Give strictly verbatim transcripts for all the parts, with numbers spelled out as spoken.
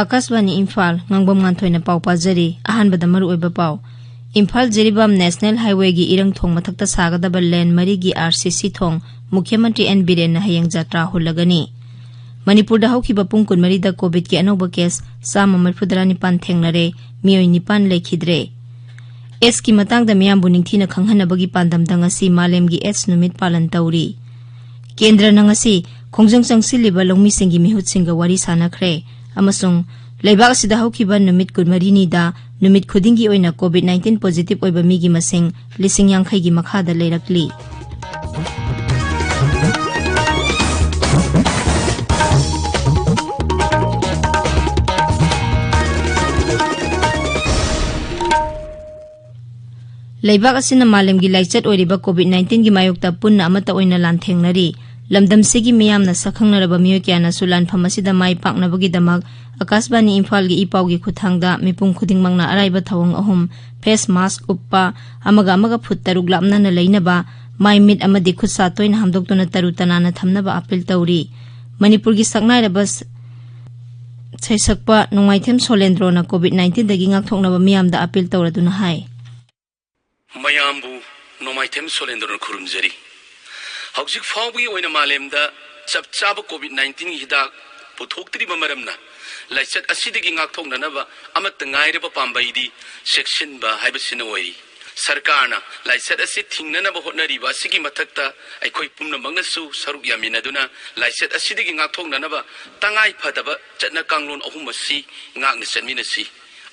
ꯑꯥꯀꯥꯁꯕꯥꯅꯤ ꯏꯝꯐꯥꯜ, ꯉꯥꯡꯕꯝ ꯉꯥꯟꯊꯣꯏꯅ ꯄꯥꯎ ꯄꯥꯖꯔꯤ꯫ ꯑꯍꯥꯟꯕꯗ ꯃꯔꯨꯑꯣꯏꯕ ꯄꯥꯎ꯫ ꯏꯝꯐꯥꯜ ꯖꯤꯔꯤꯕꯥꯝ ꯅꯦꯁꯅꯦꯜ ꯍꯥꯏꯋꯦꯒꯤ ꯏꯔꯪ ꯊꯣꯡ ꯃꯊꯛꯇ ꯁꯥꯒꯗꯕ ꯂꯦꯟ ꯃꯔꯤꯒꯤ ꯑꯥꯔ ꯁꯤ ꯁꯤ ꯊꯣꯡ ꯃꯨꯈ꯭ꯌ ꯃꯟꯇ꯭ꯔꯤ ꯑꯦꯟ ꯕꯤꯔꯦꯟꯅ ꯍꯌꯦꯡ ꯖꯥꯇ꯭ꯔꯥ ꯍꯨꯜꯂꯒꯅꯤ꯫ ꯃꯅꯤꯄꯨꯔꯗ ꯍꯧꯈꯤꯕ ꯄꯨꯡ ꯀꯨꯟꯃꯔꯤꯗ ꯀꯣꯚꯤꯗꯀꯤ ꯑꯅꯧꯕ ꯀꯦꯁ ꯆꯥꯝꯃ ꯃꯔꯤꯐꯨꯇꯔꯥ ꯅꯤꯄꯥꯟ ꯊꯦꯡꯅꯔꯦ, ꯃꯤꯑꯣꯏ ꯅꯤꯄꯥꯟ ꯂꯩꯈꯤꯗ꯭ꯔꯦ꯫ ꯑꯦꯗꯁꯀꯤ ꯃꯇꯥꯡꯗ ꯃꯤꯌꯥꯝꯕꯨ ꯅꯤꯡꯊꯤꯅ ꯈꯪꯍꯟꯅꯕꯒꯤ ꯄꯥꯟꯗꯝꯗ ꯉꯁꯤ ꯃꯥꯂꯦꯝꯒꯤ ꯑꯦꯗꯁ ꯅꯨꯃꯤꯠ ꯄꯥꯂꯟ ꯇꯧꯔꯤ꯫ ꯀꯦꯟꯗ꯭ꯔꯅ ꯉꯁꯤ ꯈꯣꯡꯖꯪ ꯆꯪꯁꯤꯜꯂꯤꯕ ꯂꯧꯃꯤꯁꯤꯡꯒꯤ ꯃꯤꯍꯨꯠꯁꯤꯡꯒ ꯋꯥꯔꯤ ꯁꯥꯅꯈ꯭ꯔꯦ ꯑꯃꯁꯨꯡ ꯂꯩꯕꯥꯛ ꯑꯁꯤꯗ ꯍꯧꯈꯤꯕ ꯅꯨꯃꯤꯠ ꯀꯨꯟꯃꯔꯤꯅꯤꯗ ꯅꯨꯃꯤꯠ ꯈꯨꯗꯤꯡꯒꯤ ꯑꯣꯏꯅ ꯀꯣꯚꯤꯗ ꯅꯥꯏꯟꯇꯤꯟ ꯄꯣꯖꯤꯇꯤꯚ ꯑꯣꯏꯕ ꯃꯤꯒꯤ ꯃꯁꯤꯡ ꯂꯤꯁꯤꯡ ꯌꯥꯡꯈꯩꯒꯤ ꯃꯈꯥꯗ ꯂꯩꯔꯛꯂꯤ꯫ ꯂꯩꯕꯥꯛ ꯑꯁꯤꯅ ꯃꯥꯂꯦꯝꯒꯤ ꯂꯥꯏꯆꯠ ꯑꯣꯏꯔꯤꯕ ꯀꯣꯚꯤꯗ ꯅꯥꯏꯟꯇꯤꯟꯒꯤ ꯃꯥꯌꯣꯛꯇ ꯄꯨꯟꯅ ꯑꯃꯠꯇ ꯑꯣꯏꯅ ꯂꯥꯟꯊꯦꯡꯅꯔꯤ꯫ ꯂꯝꯗꯝꯁꯤꯒꯤ ꯃꯤꯌꯥꯝꯅ ꯁꯛꯈꯪꯅꯔꯕ ꯃꯤꯑꯣꯏ ꯀꯌꯥꯅꯁꯨ ꯂꯥꯟꯐꯝ ꯑꯁꯤꯗ ꯃꯥꯏ ꯄꯥꯛꯅꯕꯒꯤꯗꯃꯛ ꯑꯀꯥꯁꯕꯥꯅꯤ ꯏꯝꯐꯥꯜꯒꯤ ꯏ ꯄꯥꯎꯒꯤ ꯈꯨꯠꯊꯥꯡꯗ ꯃꯤꯄꯨꯝ ꯈꯨꯗꯤꯡꯃꯛꯅ ꯑꯔꯥꯏꯕ ꯊꯧꯑꯣꯡ ꯑꯍꯨꯝ, ꯐꯦꯁ ꯃꯥꯁꯛ ꯎꯞꯄ, ꯑꯃꯒ ꯑꯃꯒ ꯐꯨꯠ ꯇꯔꯨꯛ ꯂꯥꯞꯅꯅ ꯂꯩꯅꯕ, ꯃꯥꯏ ꯃꯤꯠ ꯑꯃꯗꯤ ꯈꯨꯠ ꯁꯥ ꯇꯣꯏꯅ ꯍꯥꯝꯗꯣꯛꯇꯨꯅ ꯇꯔꯨ ꯇꯅꯥꯟꯅ ꯊꯝꯅꯕ ꯑꯄꯤꯜ ꯇꯧꯔꯤ꯫ ꯃꯅꯤꯄꯨꯔꯒꯤ ꯁꯛꯅꯥꯏꯔꯕ ꯁ-, ꯁꯩꯁꯛꯄ ꯅꯣꯡꯃꯥꯏꯊꯦꯝ ꯁꯣꯂꯦꯟꯗ꯭ꯔꯣꯅ ꯀꯣꯚꯤꯗ ꯅꯥꯏꯟꯇꯤꯟꯗꯒꯤ ꯉꯥꯛꯊꯣꯛꯅꯕ ꯃꯤꯌꯥꯝꯗ ꯑꯄꯤꯜ ꯇꯧꯔꯗꯨꯅ ꯍꯥꯏ꯫ ꯃꯌꯥꯝꯕꯨ ꯅꯣꯡꯃꯥꯏꯊꯦꯝ ꯁꯣꯂꯦꯟꯗ꯭ꯔꯣꯅ ꯈꯨꯔꯨꯝꯖꯔꯤ꯫ ꯍꯧꯖꯤꯛ ꯐꯥꯎꯕꯒꯤ ꯑꯣꯏꯅ ꯃꯥꯂꯦꯝꯗ ꯆꯞ ꯆꯥꯕ ꯀꯣꯚꯤꯗ ꯅꯥꯏꯟꯇꯤꯟꯒꯤ ꯍꯤꯗꯥꯛ ꯄꯨꯊꯣꯛꯇ꯭ꯔꯤꯕ ꯃꯔꯝꯅ, ꯂꯥꯏꯆꯠ ꯑꯁꯤꯗꯒꯤ ꯉꯥꯛꯊꯣꯛꯅꯅꯕ ꯑꯃꯠꯇ ꯉꯥꯏꯔꯕ ꯄꯥꯝꯕꯩꯗꯤ ꯆꯦꯛꯁꯤꯟꯕ ꯍꯥꯏꯕꯁꯤꯅ ꯑꯣꯏꯔꯤ꯫ ꯁꯔꯀꯥꯔꯅ ꯂꯥꯏꯆꯠ ꯑꯁꯤ ꯊꯤꯡꯅꯅꯕ ꯍꯣꯠꯅꯔꯤꯕ ꯑꯁꯤꯒꯤ ꯃꯊꯛꯇ, ꯑꯩꯈꯣꯏ ꯄꯨꯝꯅꯃꯛꯅꯁꯨ ꯁꯔꯨꯛ ꯌꯥꯃꯤꯟꯅꯗꯨꯅ ꯂꯥꯏꯆꯠ ꯑꯁꯤꯗꯒꯤ ꯉꯥꯛꯊꯣꯛꯅꯅꯕ ꯇꯉꯥꯏ ꯐꯗꯕ ꯆꯠꯅ ꯀꯥꯡꯂꯣꯟ ꯑꯍꯨꯝ ꯑꯁꯤ ꯉꯥꯛꯅ ꯆꯠꯃꯤꯟꯅꯁꯤ꯫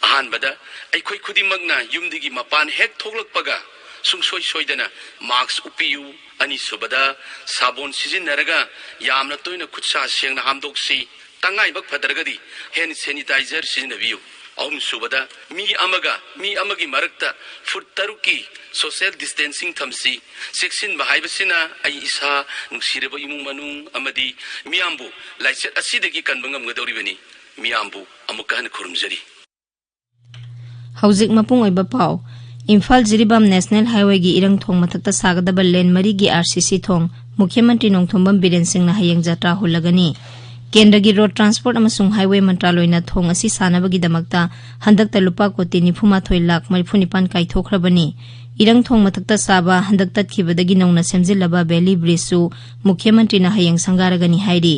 ꯑꯍꯥꯟꯕꯗ, ꯑꯩꯈꯣꯏ ꯈꯨꯗꯤꯡꯃꯛꯅ ꯌꯨꯝꯗꯒꯤ ꯃꯄꯥꯟ ꯍꯦꯛ ꯊꯣꯛꯂꯛꯄꯒ ꯁꯨꯡꯁꯣꯏ ꯁꯣꯏꯗꯅ ꯃꯥꯁꯛ ꯎꯞꯄꯤꯌꯨ꯫ ꯑꯅꯤꯁꯨꯕꯗ, ꯁꯥꯕꯣꯟ ꯁꯤꯖꯤꯟꯅꯔꯒ ꯌꯥꯝꯅ ꯇꯣꯏꯅ ꯈꯨꯠꯁꯥ ꯁꯦꯡꯅ ꯍꯥꯝꯗꯣꯛꯁꯤ꯫ ꯇꯉꯥꯏꯕꯛ ꯐꯗ꯭ꯔꯒꯗꯤ ꯍꯦꯟ ꯁꯦꯅꯤꯇꯥꯏꯖꯔ ꯁꯤꯖꯤꯟꯅꯕꯤꯌꯨ꯫ ꯑꯍꯨꯝꯁꯨꯕꯗ, ꯃꯤ ꯑꯃꯒ ꯃꯤ ꯑꯃꯒꯤ ꯃꯔꯛꯇ ꯐꯨꯠ ꯇꯔꯨꯛꯀꯤ ꯁꯣꯁꯤꯌꯦꯜ ꯗꯤꯁꯇꯦꯟꯁꯤꯡ ꯊꯝꯁꯤ꯫ ꯆꯦꯛꯁꯤꯟꯕ ꯍꯥꯏꯕꯁꯤꯅ ꯑꯩ ꯏꯁꯥ, ꯅꯨꯡꯁꯤꯔꯕ ꯏꯃꯨꯡ ꯃꯅꯨꯡ ꯑꯃꯗꯤ ꯃꯤꯌꯥꯝꯕꯨ ꯂꯥꯏꯆꯠ ꯑꯁꯤꯗꯒꯤ ꯀꯟꯕ ꯉꯝꯒꯗꯧꯔꯤꯕꯅꯤ꯫ ꯃꯤꯌꯥꯝꯕꯨ ꯑꯃꯨꯛꯀ ꯍꯟꯅ ꯈꯨꯔꯨꯝꯖꯔꯤ꯫ ꯍꯧꯖꯤꯛ ꯃꯄꯨꯡ ꯑꯣꯏꯕ ꯄꯥꯎ꯫ ꯏꯝꯐꯥꯜ ꯖꯤꯔꯤꯕꯥꯝ ꯅꯦꯁꯅꯦꯜ ꯍꯥꯏꯋꯦꯒꯤ ꯏꯔꯪ ꯊꯣꯡ ꯃꯊꯛꯇ ꯁꯥꯒꯗꯕ ꯂꯦꯟ ꯃꯔꯤꯒꯤ RCC ꯊꯣꯡ ꯃꯨꯈ꯭ꯌ ꯃꯟꯇ꯭ꯔꯤ ꯅꯣꯡꯊꯣꯝꯕꯝ ꯕꯤꯔꯦꯟ ꯁꯤꯡꯅ ꯍꯌꯦꯡ ꯖꯇ꯭ꯔꯥ ꯍꯨꯜꯂꯒꯅꯤ꯫ ꯀꯦꯟꯗ꯭ꯔꯒꯤ ꯔꯣꯗ ꯇ꯭ꯔꯥꯟꯁꯄꯣꯔꯠ ꯑꯃꯁꯨꯡ ꯍꯥꯏꯋꯦ ꯃꯟꯇ꯭ꯔꯥꯂꯣꯏꯅ ꯊꯣꯡ ꯑꯁꯤ ꯁꯥꯅꯕꯒꯤꯗꯃꯛꯇ ꯍꯟꯗꯛꯇ ꯂꯨꯄꯥ ꯀꯣꯇꯤ ꯅꯤꯐꯨ ꯃꯥꯊꯣꯏ ꯂꯥꯈ ꯃꯔꯤꯐꯨ ꯅꯤꯄꯥꯟ ꯀꯥꯏꯊꯣꯛꯈ꯭ꯔꯕꯅꯤ꯫ ꯏꯔꯪ ꯊꯣꯡ ꯃꯊꯛꯇ ꯁꯥꯕ ꯍꯟꯗꯛ ꯇꯠꯈꯤꯕꯗꯒꯤ ꯅꯧꯅ ꯁꯦꯝꯖꯤꯜꯂꯕ ꯕꯦꯂꯤ ꯕ꯭ꯔꯤꯖꯁꯨ ꯃꯨꯈ꯭ꯌ ꯃꯟꯇ꯭ꯔꯤꯅ ꯍꯌꯦꯡ ꯁꯪꯒꯥꯔꯒꯅꯤ ꯍꯥꯏꯔꯤ꯫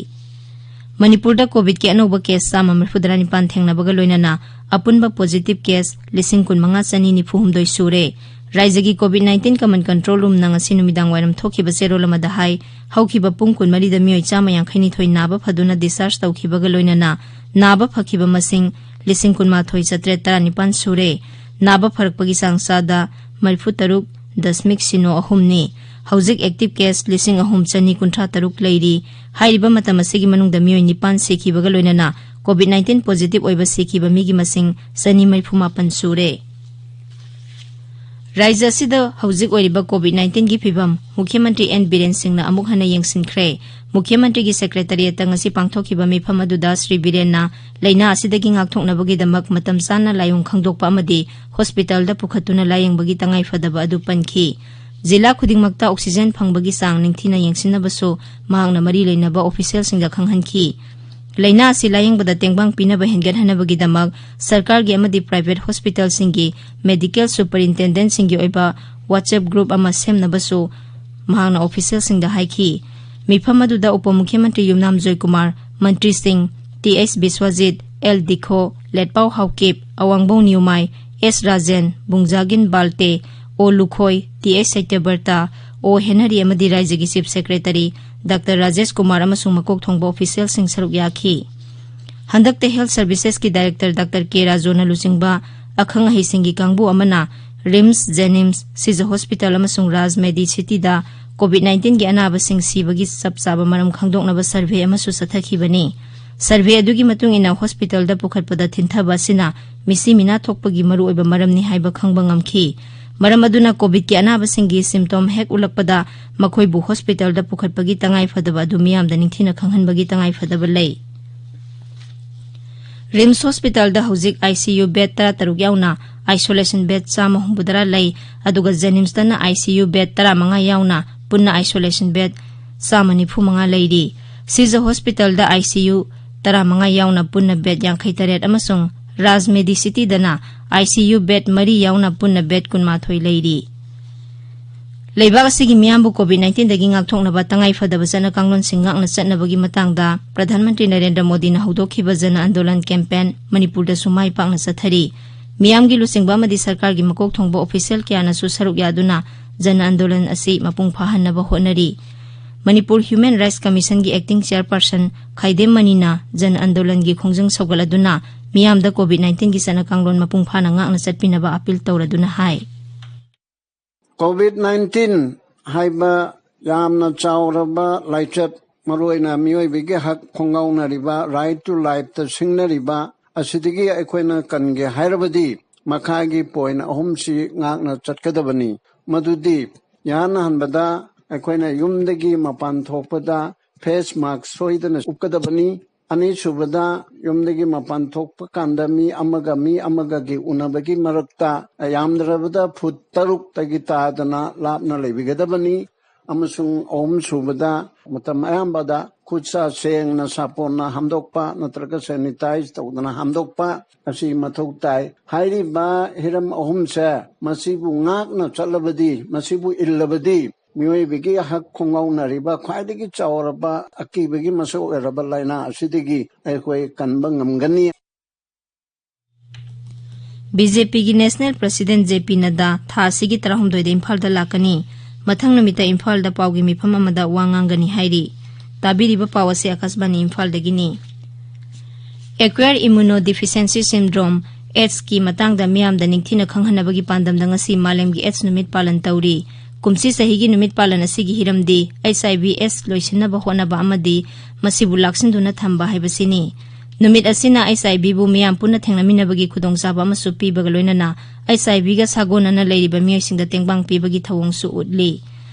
ꯃꯅꯤꯄꯨꯔꯗ ꯀꯣꯚꯤꯗꯀꯤ ꯑꯅꯧꯕ ꯀꯦꯁ ꯆꯥꯝꯃ ꯃꯔꯤꯐꯨꯇꯔꯥ ꯅꯤꯄꯥꯟ ꯊꯦꯡꯅꯕꯒ ꯂꯣꯏꯅꯅ ꯑꯄꯨꯟꯕ ꯄꯣꯖꯤꯇꯤꯚ ꯀꯦꯁ ꯂꯤꯁꯤꯡ ꯀꯨꯟꯃꯉꯥ ꯆꯅꯤ ꯅꯤꯐꯨ ꯍꯨꯝꯗꯣꯏ ꯁꯨꯔꯦ꯫ ꯔꯥꯏꯖ꯭ꯌꯒꯤ ꯀꯣꯚꯤꯗ ꯅꯥꯏꯟꯇꯤꯟ ꯀꯃꯟ ꯀꯟꯇ꯭ꯔꯣꯜ ꯔꯨꯝꯅ ꯉꯁꯤ ꯅꯨꯃꯤꯗꯥꯡ ꯋꯥꯏꯔꯝ ꯊꯣꯛꯈꯤꯕ ꯆꯦꯔꯣꯜ ꯑꯃꯗ ꯍꯥꯏ, ꯍꯧꯈꯤꯕ ꯄꯨꯡ ꯀꯨꯟꯃꯔꯤꯗ ꯃꯤꯑꯣꯏ ꯆꯥꯝꯃ ꯌꯥꯡꯈꯩ ꯅꯤꯊꯣꯏ ꯅꯥꯕ ꯐꯗꯨꯅ ꯗꯤꯁꯆꯥꯔꯖ ꯇꯧꯈꯤꯕꯒ ꯂꯣꯏꯅꯅ ꯅꯥꯕ ꯐꯈꯤꯕ ꯃꯁꯤꯡ ꯂꯤꯁꯤꯡ ꯀꯨꯟꯃꯥꯊꯣꯏ ꯆꯥꯇ꯭ꯔꯦꯠ ꯇꯔꯥꯅꯤꯄꯥꯟ ꯁꯨꯔꯦ꯫ ꯅꯥꯕ ꯐꯔꯛꯄꯒꯤ ꯆꯥꯡ ꯆꯥꯗ ꯃꯔꯤꯐꯨ ꯇꯔꯨꯛ ꯗꯁꯃꯤꯛ ꯁꯤꯅꯣ ꯑꯍꯨꯝꯅꯤ꯫ ꯍꯧꯖꯤꯛ ꯑꯦꯛꯇꯤꯚ ꯀꯦꯁ ꯂꯤꯁꯤꯡ ꯑꯍꯨꯝ ꯆꯅꯤ ꯀꯨꯟꯊ꯭ꯔꯥ ꯇꯔꯨꯛ ꯂꯩꯔꯤ꯫ ꯍꯥꯏꯔꯤꯕ ꯃꯇꯝ ꯑꯁꯤꯒꯤ ꯃꯅꯨꯡꯗ ꯃꯤꯑꯣꯏ ꯅꯤꯄꯥꯟ ꯁꯤꯈꯤꯕꯒ ꯂꯣꯏꯅꯅ ꯀꯣꯚꯤꯗ ꯅꯥꯏꯟꯇꯤꯟ ꯄꯣꯖꯤꯇꯤꯚ ꯑꯣꯏꯕ ꯁꯤꯈꯤꯕ ꯃꯤꯒꯤ ꯃꯁꯤꯡ ꯆꯅꯤ ꯃꯔꯤꯐꯨ ꯃꯥꯄꯟ ꯁꯨꯔꯦ꯫ ꯔꯥꯏꯖ꯭ꯌ ꯑꯁꯤꯗ ꯍꯧꯖꯤꯛ ꯑꯣꯏꯔꯤꯕ ꯀꯣꯚꯤꯗ ꯅꯥꯏꯟꯇꯤꯟꯒꯤ ꯐꯤꯚꯝ ꯃꯨꯈ꯭ꯌ ꯃꯟꯇ꯭ꯔꯤ ꯑꯦꯟ ꯕꯤꯔꯦꯟ ꯁꯤꯡꯅ ꯑꯃꯨꯛ ꯍꯟꯅ ꯌꯦꯡꯁꯤꯟꯈ꯭ꯔꯦ꯫ ꯃꯨꯈ꯭ꯌ ꯃꯟꯇ꯭ꯔꯤꯒꯤ ꯁꯦꯀ꯭ꯔꯦꯇꯔꯤꯌꯦꯠꯇ ꯉꯁꯤ ꯄꯥꯡꯊꯣꯛꯈꯤꯕ ꯃꯤꯐꯝ ꯑꯗꯨꯗ ꯁ꯭ꯔꯤ ꯕꯤꯔꯦꯟꯅ ꯂꯥꯏꯅꯥ ꯑꯁꯤꯗꯒꯤ ꯉꯥꯛꯊꯣꯛꯅꯕꯒꯤꯗꯃꯛ ꯃꯇꯝ ꯆꯥꯅ ꯂꯥꯏꯑꯣꯡ ꯈꯪꯗꯣꯛꯄ ꯑꯃꯗꯤ ꯍꯣꯁꯄꯤꯇꯥꯜꯗ ꯄꯨꯈꯠꯇꯨꯅ ꯂꯥꯌꯦꯡꯕꯒꯤ ꯇꯉꯥꯏꯐꯗꯕ ꯑꯗꯨ ꯄꯟꯈꯤ꯫ ꯖꯤꯂꯥ ꯈꯨꯗꯤꯡꯃꯛꯇ ꯑꯣꯛꯁꯤꯖꯦꯟ ꯐꯪꯕꯒꯤ ꯆꯥꯡ ꯅꯤꯡꯊꯤꯅ ꯌꯦꯡꯁꯤꯟꯅꯕꯁꯨ ꯃꯍꯥꯛꯅ ꯃꯔꯤ ꯂꯩꯅꯕ ꯑꯣꯐꯤꯁꯤꯌꯦꯜꯁꯤꯡꯗ ꯈꯪꯍꯟꯈꯤ꯫ ꯂꯥꯏꯅꯥ ꯑꯁꯤ ꯂꯥꯌꯦꯡꯕꯗ ꯇꯦꯡꯕꯥꯡ ꯄꯤꯅꯕ ꯍꯦꯟꯒꯠꯍꯟꯅꯕꯒꯤꯗꯃꯛ ꯁꯔꯀꯥꯔꯒꯤ ꯑꯃꯗꯤ ꯄ꯭ꯔꯥꯏꯚꯦꯠ ꯍꯣꯁꯄꯤꯇꯥꯜꯁꯤꯡꯒꯤ ꯃꯦꯗꯤꯀꯦꯜ ꯁꯨꯄꯔꯤꯟꯇꯦꯟꯗꯦꯟꯠꯁꯤꯡꯒꯤ ꯑꯣꯏꯕ WhatsApp ꯒ꯭ꯔꯨꯞ ꯑꯃ ꯁꯦꯝꯅꯕꯁꯨ ꯃꯍꯥꯛꯅ ꯑꯣꯐꯤꯁꯤꯌꯦꯜꯁꯤꯡꯗ ꯍꯥꯏꯈꯤ꯫ ꯃꯤꯐꯝ ꯑꯗꯨꯗ ꯎꯄ ꯃꯨꯈ꯭ꯌ ꯃꯟꯇ꯭ꯔꯤ ꯌꯨꯝꯅꯥꯝ Joykumar, ꯃꯟꯇ꯭ꯔꯤꯁꯤꯡ T H Biswajit, L ꯗꯤꯈꯣ, ꯂꯦꯠꯄꯥꯎ Haokip, ꯑꯋꯥꯡꯕꯧ ꯅꯤꯌꯨꯃꯥꯏ, ꯑꯦꯁ ꯔꯥꯖꯦꯟ, ꯕꯨꯡꯖꯥꯒꯤꯟ ꯕꯥꯜꯇꯦ, ꯑꯣ ꯂꯨꯈꯣꯏ, ꯇꯤ ꯑꯩꯆ ꯁꯇ꯭ꯌꯕ꯭ꯔꯇ, ꯑꯣ ꯍꯦꯅꯔꯤ ꯑꯃꯗꯤ ꯔꯥꯏꯖ꯭ꯌꯒꯤ chief secretary doctor Rajesh Kumar ꯑꯃꯁꯨꯡ ꯃꯀꯣꯛ ꯊꯣꯡꯕ ꯑꯣꯐꯤꯁꯤꯌꯦꯜꯁꯤꯡ ꯁꯔꯨꯛ ꯌꯥꯈꯤ꯫ ꯍꯟꯗꯛꯇ ꯍꯦꯜꯊ ꯁꯔꯚꯤꯁꯦꯁꯀꯤ ꯗꯥꯏꯔꯦꯛꯇꯔ ꯗꯥꯛꯇꯔ ꯀꯦ ꯔꯥꯖꯨꯅ ꯂꯨꯆꯤꯡꯕ ꯑꯈꯪ ꯑꯍꯩꯁꯤꯡꯒꯤ ꯀꯥꯡꯕꯨ ꯑꯃꯅ ꯔꯤꯝꯁ, ꯖꯦꯅꯤꯝꯁ, ꯁꯤꯖ ꯍꯣꯁꯄꯤꯇꯥꯜ ꯑꯃꯁꯨꯡ ꯔꯥꯖ ꯃꯦꯗꯤ ꯁꯤꯇꯤꯗ ꯀꯣꯚꯤꯗ ꯅꯥꯏꯟꯇꯤꯟꯒꯤ ꯑꯅꯥꯕꯁꯤꯡ ꯁꯤꯕꯒꯤ ꯆꯞ ꯆꯥꯕ ꯃꯔꯝ ꯈꯪꯗꯣꯛꯅꯕ ꯁꯔꯚꯦ ꯑꯃꯁꯨ ꯆꯠꯊꯈꯤꯕꯅꯤ꯫ ꯁꯔꯚꯦ ꯑꯗꯨꯒꯤ ꯃꯇꯨꯡ ꯏꯟꯅ ꯍꯣꯁꯄꯤꯇꯥꯜꯗ ꯄꯨꯈꯠꯄꯗ ꯊꯤꯟꯊꯕ ꯑꯁꯤꯅ ꯃꯤꯁꯤ ꯃꯤꯅꯥ ꯊꯣꯛꯄꯒꯤ ꯃꯔꯨꯑꯣꯏꯕ ꯃꯔꯝꯅꯤ ꯍꯥꯏꯕ ꯈꯪꯕ ꯉꯝꯈꯤ꯫ ꯃꯔꯝ ꯑꯗꯨꯅ ꯀꯣꯚꯤꯗꯀꯤ ꯑꯅꯥꯕꯁꯤꯡꯒꯤ ꯁꯤꯝꯇꯣꯝ ꯍꯦꯛ ꯎꯠꯂꯛꯄꯗ ꯃꯈꯣꯏꯕꯨ ꯍꯣꯁꯄꯤꯇꯥꯜꯗ ꯄꯨꯈꯠꯄꯒꯤ ꯇꯉꯥꯏꯐꯗꯕ ꯑꯗꯨ ꯃꯤꯌꯥꯝꯗ ꯅꯤꯡꯊꯤꯅ ꯈꯪꯍꯟꯕꯒꯤ ꯇꯉꯥꯏꯐꯗꯕ ꯂꯩ꯫ ꯔꯤꯝꯁ ꯍꯣꯁꯄꯤꯇꯥꯜꯗ ꯍꯧꯖꯤꯛ ICU bed ꯇꯔꯥꯇꯔꯨꯛ ꯌꯥꯎꯅ isolation bed ꯆꯥꯝꯃ ꯍꯨꯝꯐꯨꯇꯔꯥ ꯂꯩ, ꯑꯗꯨꯒ ꯖꯦꯅꯤꯝꯁꯇꯅ ICU bed ꯇꯔꯥꯃꯉꯥ ꯌꯥꯎꯅ ꯄꯨꯟꯅ isolation bed ꯆꯥꯝꯃ ꯅꯤꯐꯨ ꯃꯉꯥ ꯂꯩꯔꯤ꯫ ꯁꯤꯖ ꯍꯣꯁꯄꯤꯇꯥꯜꯗ ICU ꯇꯔꯥꯃꯉꯥ ꯌꯥꯎꯅ ꯄꯨꯟꯅ bed ꯌꯥꯡꯈꯩ ꯇꯔꯦꯠ ꯑꯃꯁꯨꯡ ꯔꯥꯖ ꯃꯦꯗꯤꯁꯤꯇꯤꯗꯅ ICU bed ꯃꯔꯤ ꯌꯥꯎꯅ ꯄꯨꯟꯅ bed ꯀꯨꯟꯃꯥꯊꯣꯏ ꯂꯩꯔꯤ꯫ ꯂꯩꯕꯥꯛ ꯑꯁꯤꯒꯤ ꯃꯤꯌꯥꯝꯕꯨ COVID nineteenꯗꯒꯤ ꯉꯥꯛꯊꯣꯛꯅꯕ ꯇꯉꯥꯏ ꯐꯗꯕ ꯆꯠꯅ ꯀꯥꯡꯂꯣꯟꯁꯤꯡ ꯉꯥꯛꯅ ꯆꯠꯅꯕꯒꯤ ꯃꯇꯥꯡꯗ ꯄ꯭ꯔꯙꯥꯟ ꯃꯟꯇ꯭ꯔꯤ ꯅꯔꯦꯟꯗ꯭ꯔ ꯃꯣꯗꯤꯅ ꯍꯧꯗꯣꯛꯈꯤꯕ ꯖꯅ ꯑꯟꯗꯣꯂꯟ campaign ꯃꯅꯤꯄꯨꯔꯗꯁꯨ ꯃꯥꯏ ꯄꯥꯛꯅ ꯆꯠꯊꯔꯤ꯫ ꯃꯤꯌꯥꯝꯒꯤ ꯂꯨꯆꯤꯡꯕ ꯑꯃꯗꯤ ꯁꯔꯀꯥꯔꯒꯤ ꯃꯀꯣꯛ ꯊꯣꯡꯕ official ꯀꯌꯥꯅꯁꯨ ꯁꯔꯨꯛ ꯌꯥꯗꯨꯅ ꯖꯅ ꯑꯟꯗꯣꯂꯟ ꯑꯁꯤ ꯃꯄꯨꯡ ꯐꯥꯍꯟꯅꯕ ꯍꯣꯠꯅꯔꯤ꯫ Manipur Human Rights Commissionꯒꯤ acting chairperson ꯈꯥꯏꯗꯦꯝ ꯃꯅꯤꯅ ꯖꯅ ꯑꯟꯗꯣꯂꯟꯒꯤ ꯈꯣꯡꯖꯪ ꯁꯧꯒꯠꯂꯗꯨꯅ ꯃꯤꯌꯥꯝꯗ COVID nineteenꯒꯤ ꯆꯠꯅ ꯀꯥꯡꯂꯣꯟ ꯃꯄꯨꯡ ꯐꯥꯅ ꯉꯥꯛꯅ ꯆꯠꯄꯤꯅꯕ appeal ꯇꯧꯔꯗꯨꯅ ꯍꯥꯏ꯫ COVID nineteen ꯍꯥꯏꯕ ꯌꯥꯝꯅ ꯆꯥꯎꯔꯕ ꯂꯥꯏꯆꯠ, ꯃꯔꯨꯑꯣꯏꯅ ꯃꯤꯑꯣꯏꯕꯒꯤ ꯍꯛ ꯈꯣꯡꯒꯥꯎꯅꯔꯤꯕ, right to lifeꯇ ꯁꯤꯡꯅꯔꯤꯕ ꯑꯁꯤꯗꯒꯤ ꯑꯩꯈꯣꯏꯅ ꯀꯟꯒꯦ ꯍꯥꯏꯔꯕꯗꯤ ꯃꯈꯥꯒꯤ point ꯑꯍꯨꯝꯁꯤ ꯉꯥꯛꯅ ꯆꯠꯀꯗꯕꯅꯤ꯫ ꯃꯗꯨꯗꯤ ꯏꯍꯥꯟ ꯍꯥꯟꯕꯗ ꯑꯩꯈꯣꯏꯅ ꯌꯨꯝꯗꯒꯤ ꯃꯄꯥꯟ ꯊꯣꯛꯄꯗ face mask ꯁꯣꯏꯗꯅ ꯎꯞꯀꯗꯕꯅꯤ꯫ ꯑꯅꯤꯁꯨꯕꯗ, ꯌꯨꯝꯗꯒꯤ ꯃꯄꯥꯟ ꯊꯣꯛꯄ ꯀꯥꯟꯗ ꯃꯤ ꯑꯃꯒ ꯃꯤ ꯑꯃꯒꯒꯤ ꯎꯅꯕꯒꯤ ꯃꯔꯛꯇ ꯌꯥꯝꯗ꯭ꯔꯕꯗ ꯐꯨꯠ ꯇꯔꯨꯛꯇꯒꯤ ꯇꯥꯗꯅ ꯂꯥꯞꯅ ꯂꯩꯕꯤꯒꯗꯕꯅꯤ꯫ ꯑꯃꯁꯨꯡ ꯑꯍꯨꯝꯁꯨꯕꯗ, ꯃꯇꯝ ꯑꯌꯥꯝꯕꯗ ꯈꯨꯠ ꯁꯥ ꯁꯦꯡꯅ ꯁꯥꯄꯣꯟꯅ ꯍꯥꯝꯗꯣꯛꯄ ꯅꯠꯇ꯭ꯔꯒ sanitize ꯇꯧꯗꯅ ꯍꯥꯝꯗꯣꯛꯄ ꯑꯁꯤ ꯃꯊꯧ ꯇꯥꯏ꯫ ꯍꯥꯏꯔꯤꯕ ꯍꯤꯔꯝ ꯑꯍꯨꯝꯁꯦ, ꯃꯁꯤꯕꯨ ꯉꯥꯛꯅ ꯆꯠꯂꯕꯗꯤ, ꯃꯁꯤꯕꯨ ꯏꯜꯂꯕꯗꯤ, ꯃꯤꯑꯣꯏꯕꯒꯤ ꯍꯛ ꯈꯣꯡꯒꯥꯎꯅꯔꯤꯕ ꯈ꯭ꯋꯥꯏꯗꯒꯤ ꯆꯥꯎꯔꯕ ꯑꯀꯤꯕꯒꯤ ꯃꯁꯛ ꯑꯣꯏꯔꯕ ꯂꯥꯏꯅꯥ ꯑꯁꯤꯗꯒꯤ ꯑꯩꯈꯣꯏ ꯀꯟꯕ ꯉꯝꯒꯅꯤ꯫ BJPꯒꯤ National President JP ꯅꯗ꯭ꯗꯥ ꯊꯥ ꯑꯁꯤꯒꯤ ꯇꯔꯥꯍꯨꯝꯗꯣꯏꯗ ꯏꯝꯐꯥꯜꯗ ꯂꯥꯛꯀꯅꯤ꯫ ꯃꯊꯪ ꯅꯨꯃꯤꯠꯇ ꯏꯝꯐꯥꯜꯗ ꯄꯥꯎꯒꯤ ꯃꯤꯐꯝ ꯑꯃꯗ ꯋꯥ ꯉꯥꯡꯒꯅꯤ ꯍꯥꯏꯔꯤ꯫ ꯇꯥꯕꯤꯔꯤꯕ ꯄꯥꯎ ꯑꯁꯤ ꯑꯀꯥꯁꯕꯥꯅꯤ ꯏꯝꯐꯥꯜꯗꯒꯤꯅꯤ꯫ Acquired Immunodeficiency Syndrome, AIDSꯀꯤ ꯃꯇꯥꯡꯗ ꯃꯤꯌꯥꯝꯗ ꯅꯤꯡꯊꯤꯅ ꯈꯪꯍꯟꯅꯕꯒꯤ ꯄꯥꯟꯗꯝꯗ ꯉꯁꯤ ꯃꯥꯂꯦꯝꯒꯤ AIDS ꯅꯨꯃꯤꯠ ꯄꯥꯂꯟ ꯇꯧꯔꯤ꯫ ꯀꯨꯝꯁꯤ ꯆꯍꯤꯒꯤ ꯅꯨꯃꯤꯠ ꯄꯥꯂꯟ ꯑꯁꯤꯒꯤ ꯍꯤꯔꯝꯗꯤ HIV AIDS ꯂꯣꯏꯁꯤꯟꯅꯕ ꯍꯣꯠꯅꯕ ꯑꯃꯗꯤ ꯃꯁꯤꯕꯨ ꯂꯥꯛꯁꯤꯟꯗꯨꯅ ꯊꯝꯕ ꯍꯥꯏꯕꯁꯤꯅꯤ꯫ ꯅꯨꯃꯤꯠ ꯑꯁꯤꯅ HIVꯕꯨ ꯃꯤꯌꯥꯝ ꯄꯨꯟꯅ ꯊꯦꯡꯅꯃꯤꯟꯅꯕꯒꯤ ꯈꯨꯗꯣꯡꯆꯥꯕ ꯑꯃꯁꯨ ꯄꯤꯕꯒ ꯂꯣꯏꯅꯅ, HIVꯒ ꯁꯥꯒꯣꯟꯅꯅ ꯂꯩꯔꯤꯕ ꯃꯤꯑꯣꯏꯁꯤꯡꯗ ꯇꯦꯡꯕꯥꯡ ꯄꯤꯕꯒꯤ ꯊꯧꯑꯣꯡꯁꯨ ꯎꯠꯂꯤ꯫